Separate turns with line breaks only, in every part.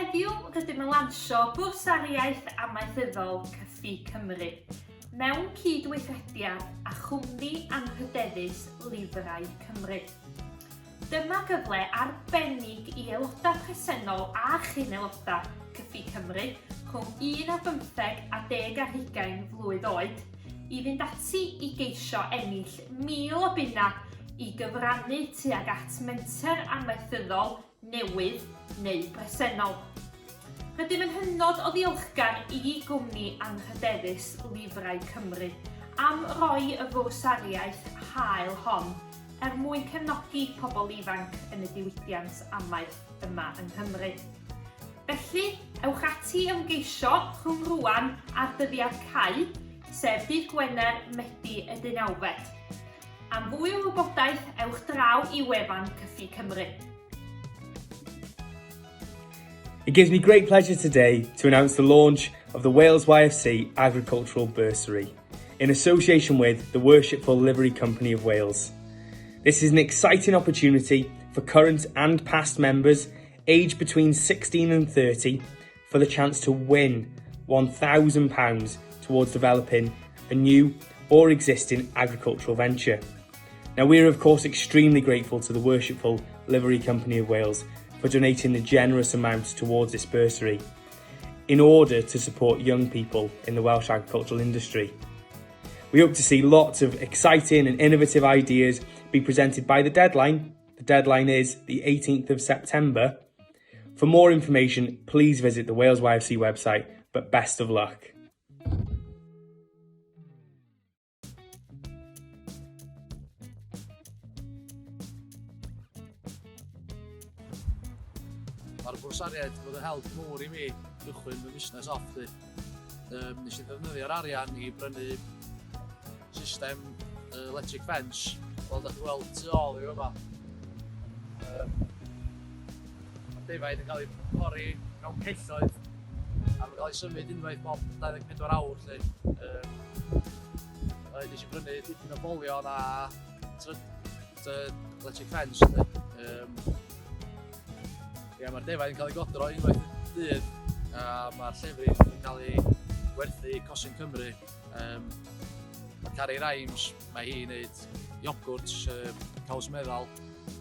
Heddiw rydym yn lansio Bwrsariaeth Amaethyddol Cyffi Cymru mewn cyd-weithrediad â Chwmni Anrhydeddus Lifrau Cymru. Dyma gyfle arbennig i aelodau presennol a chyn-aelodau Cyffi Cymru rhwng un ar bymtheg a deg ar hugain flwydd oed i fynd ati i geisio ennill 1,000 o bunnau i gyfrannu tuag at menter amaethyddol newydd neu bresennol. Rydym yn hynod o ddiolchgar i gwmni anrhydeddus Lifrau Cymru am roi y fwrsariaeth hael hon er mwyn cefnogi pobl ifanc yn y diwydiant amaeth yma yng Nghymru. Felly, ewch ati i ymgeisio rhwng rŵan a'r dyddiad cau, sef dydd Gwener, Medi y deunawfed. Am fwy o wybodaeth, ewch draw i wefan Cyffi Cymru.
It gives me great pleasure today to announce the launch of the Wales YFC Agricultural Bursary in association with the Worshipful Livery Company of Wales. This is an exciting opportunity for current and past members aged between 16 and 30 for the chance to win £1,000 towards developing a new or existing agricultural venture. Now, we are of course extremely grateful to the Worshipful Livery Company of Wales for donating the generous amount towards this bursary in order to support young people in the Welsh agricultural industry. We hope to see lots of exciting and innovative ideas be presented by the deadline. The deadline is the 18th of September. For more information, please visit the Wales YFC website, but best of luck.
Mae'r bwrsariaeth fod yn help mowr i mi gychwyn fy musnes off 'lly. Um, nes i ddefnyddio'r arian i brynu system electric fence, fel da chi'n weld tu ôl i yma. Um, mae defaid yn cael eu pori mewn celloedd a mae'n cael ei symud unwaith bob 24 awr 'lly. Um, nes i brynu dipyn o bolion a electric fence 'lly. Um, ia, mae'r defaid yn cael ei godro unwaith y dydd a mae'r llefrith yn cael ei werthu i Cosyn Cymru. Um, mae Carrie Rimes, mae hi'n neud iogwrt, um, caws meddal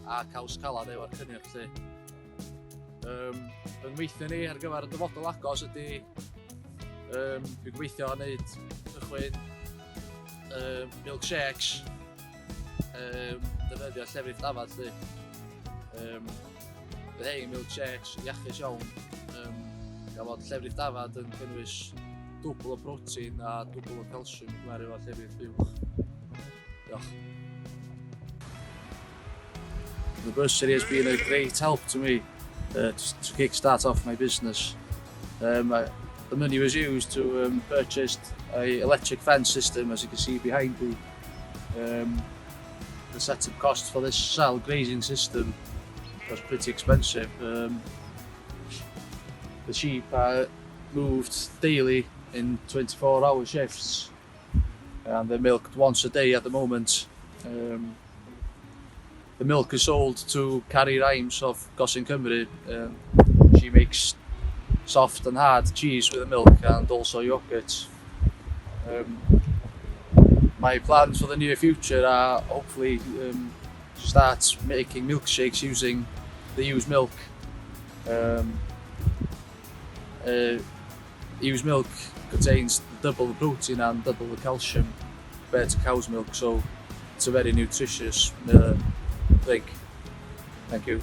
a caws calad efo'r cynnyrch 'lly. Um, fy ngweithio ni ar gyfer y dyfodol agos ydy um, dwi'n gobeithio wneud cychwyn um, milkshakes, um, defnyddio llefrith dafad 'lly. Um, bydd hein milkshakes iachus iawn, um, gan fod llefrith dafad yn cynnwys dwbl o protein a dwbl o calsiwm i gymharu efo llefrith buwch. Diolch. The bursary has been a great help to me to, to kick-start off my business. Um, I, the money was used to um, purchase a electric fence system, as you can see behind me. Um, the setup cost for this cell grazing system was pretty expensive. Um, the sheep are moved daily in 24-hour shifts and they're milked once a day at the moment. Um, the milk is sold to Carrie Rimes of Gosyn Cymru. Um, she makes soft and hard cheese with the milk and also yogurt. Um, my plans for the near future are hopefully um, to start making milkshakes using the used milk. Um, used milk contains double the protein and double the calcium compared to cow's milk, so it's a very nutritious drink. Thank you.